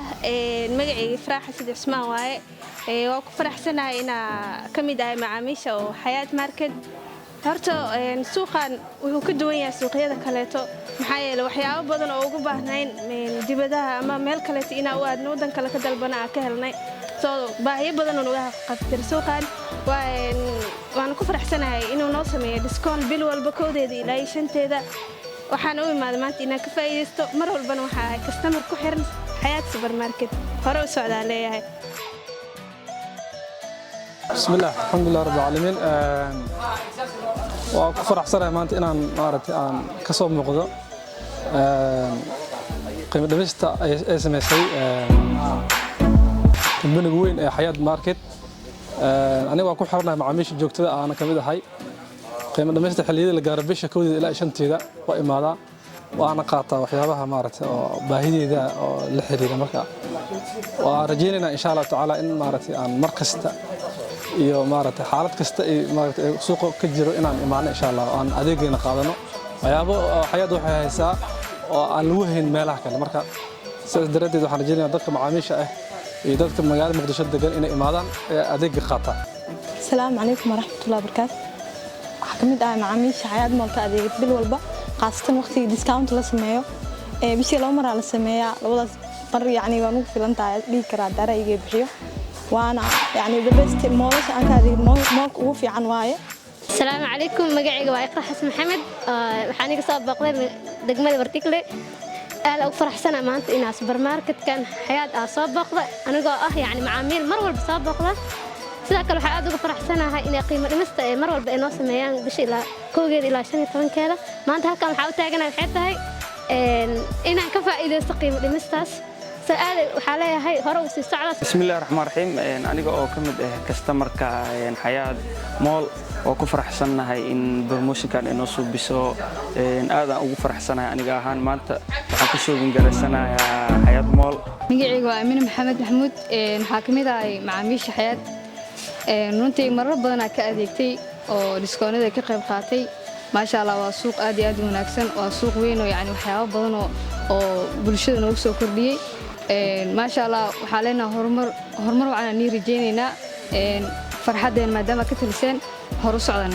Bismillaah, magacayga Faraax Xasan Cismaan waaye. Waa ku faraxsanahay inaa ka mid ahay macaamiisha oo Xayaat Market. Horta suuqan wuxuu ka duwan yahay suuqyada kaleeto, maxaa yeelay waxyaabo badan oo ugu baahnayn dibadaha ama meel kaleeto inaa u aadno, waddan kale ka dalbana, aan ka helnay. Soo baahiyo badan oo naga qabtir suuqan. Waana ku faraxsanahay inuu noo sameeyo discount bil walba 1-deeda ilaa iyo 5-teeda. Waxaan u imaaday maanta inaan ka faa'iidaysto. Mar walbana waxaa ahay customer ku xiran Xayaat Supermarket. Hore u socdaa leeyahay. Bismillaah, alxamdulilah rabbil caalamiin. Waa ku faraxsanahay maanta inaan maaragtay aan ka soo muuqdo qiimo dhimista ay samaysay kambaniga weyn ee Xayaat Market. Aniga waan ku xiranahay macaamiisha joogtada aana ka mid ahay. Qiimo dhimista xilliyada la gaaro bisha 1-deeda ilaa 5-teeda waa imaadaa, waana qaataa waxyaabaha maaragtay oo baahideeda oo la xiriira. Marka waan rajaynaynaa, insha Allahu tacaala, in maaragtay aan mar kasta iyo maaragtay xaalad kasta ay maaragtay suuqa ka jiro inaan imaano, insha Allah, aan adeegeena qaadano. Waxyaabo Xayaat waxay haysaa oo aan lagu hayn meelaha kale. Marka sidaas daraaddeed waxaan rajaynayaa dadka macaamiisha ah iyo dadka magaalada Muqdisho degan inay imaadaan ee adeega qaataan. Asalaamu calaykum waraxmatullahi wabarakaatu. Waxaa ka mid ah macaamiisha Xayaat Mall ka adeegad bil walba, khaasatan waqtigii discount la sameeyo. Bishii laba maraa la sameeyaa. Labadaas mar yacni waan ugu filan tahay dhihi karaa daarayga bixiyo, waana yacni the best mallasha aan ka adeegin, mallka ugu fiican waaye. Asalaamu calaykum, magacayga waa Iqra Xasan Maxamed. Waxaan iga soo booqday degmada Wardhiigley. Aad ugu faraxsana maanta inaa supermarketkan Xayaat aa soo booqda, anigoo ah yacni macaamiil mar walba soo booqda. Sidoo kale waxaa aad uga faraxsanahay inay qiimo dhimista ee mar walba ay noo sameeyaan bisha ilaa 1-keeda ilaa 15-keeda. Maanta halkan waxaa u taaganahay waxay tahay inaan ka faa'iidaysto qiimo dhimistaas. So aad waxaa leeyahay hore u sii socda. Bismillahi raxmaan raxiim. Aniga oo ka mid ah customerka Xayaat Mall oo ku faraxsannahay in promotionkan ay noo suubiso, aadaan ugu faraxsanahay. Aniga ahaan maanta waxaan ku shopping garaysanayaa Xayaat Mall. Magacayga waa Amine Maxamed Maxamuud. Waxaa ka mid ahay macaamiisha Xayaat. Runtii marar badanaa ka adeegtay oo discountyada ka qayb qaatay. Maasha Allah, waa suuq aad iyo aad u wanaagsan, waa suuq weyn oo yani waxyaabo badan oo bulshada noogu soo kordhiyey. Maasha Allah, waxaa leenahay horumar, horumar wacanaa nii rajaynaynaa. Farxaddeen maadaama ka taliseen, horu socdaan.